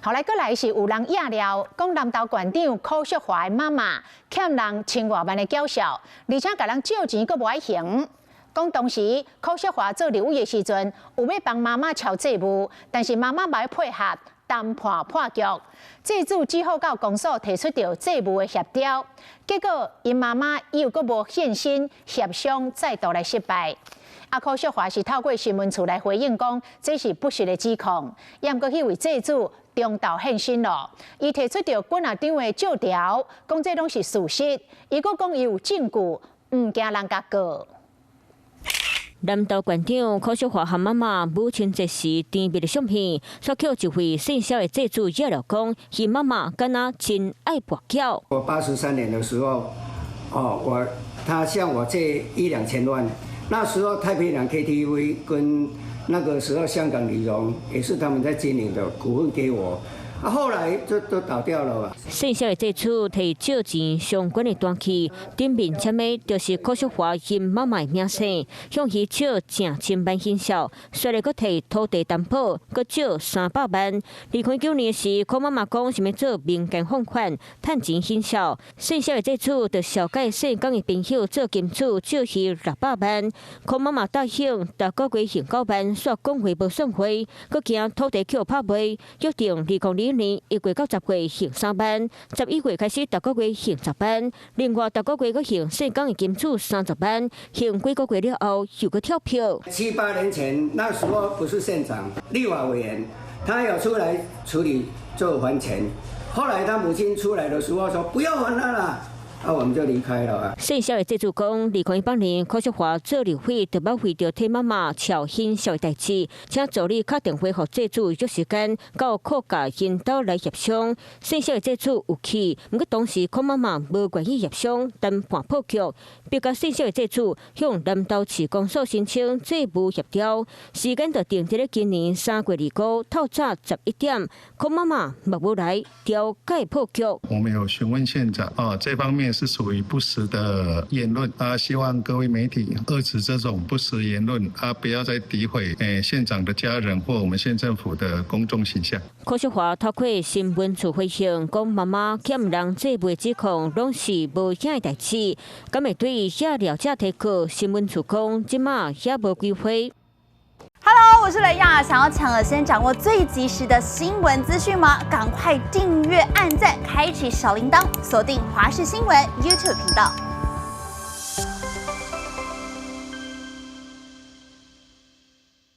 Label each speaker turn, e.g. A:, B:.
A: 後來閣來是有人掖料，講南投縣長柯淑華的媽媽欠人千外萬的繳數，而且共人借錢閣無愛還。講當時柯淑華做立委的時陣，有欲幫媽媽抄債務，但是媽媽無愛配合，談判破局，債主只好到公所提出著債務的協調，結果𪜶媽媽又閣無現身協商，再度來失敗。啊，柯淑華是透過新聞處來回應講，這是不實的指控，也毋過彼位債主中道現身咯，伊提出著滾仔張的借條，講這攏是事實，伊閣講伊有證據，毋驚人共告。
B: 南投縣長柯淑華和媽媽母親節時甜蜜的相片，煞予一位姓蕭的債主惹料講，伊媽媽敢若真愛跋筊。
C: 我83年的時候，哦，他向我借一兩千萬，那時候太平洋 KTV 跟那個時候香港李榮也是他們在經營的股份給我。啊，後來就都倒掉了吧。
B: 姓蕭的債主提借錢相關的單據，頂面簽的就是柯淑華𪜶媽媽的名姓，向伊借成千萬行銷，煞來閣提土地擔保，閣借300萬。2019年時，柯媽媽講想欲做民間放款，趁錢行銷。姓蕭的債主就紹介姓江的朋友做金主，借伊600萬。柯媽媽答應，逐個月還9萬，煞講話無算話，閣驚土地予拍賣，約定2021年1月到10月還3萬，11月開始逐個月還10萬，另外逐個月閣還姓江的金主30萬，還幾個月了後又閣跳票。
C: 七八年前，那時候不是縣長，立法委員，他有出來處理做還錢，後來他母親出來的時候說不要還他了。啊，我們就離開了啊。
B: 姓蕭的債主講，2018年柯淑華做立委，就捌為著替媽媽抄行銷的代誌，請助理敲電話予債主約時間到柯家𪜶兜來協商。姓蕭的債主有去，毋過當時柯媽媽無願意協商，談判破局，逼共姓蕭的債主向南投市公所申請債務協調，時間就定佇咧今年3月25透早11點，柯媽媽嘛無來調解破局。
D: 我們有詢問縣長，啊，這方面是屬於不實的言論啊，希望各位媒體遏止這種不實言論啊，不要再詆毀縣長的家人或我們縣政府的公眾形象。
B: 柯淑華透過新聞處回應，講媽媽欠人債務指控攏是無影的代誌，敢會對遐了者提告？新聞處講，這馬也無規劃。
E: Hello，我是雷亞，想要搶先掌握最及時的新聞資訊嗎？趕快訂閱、按讚、開啟小鈴鐺，鎖定華視新聞 YouTube 頻道。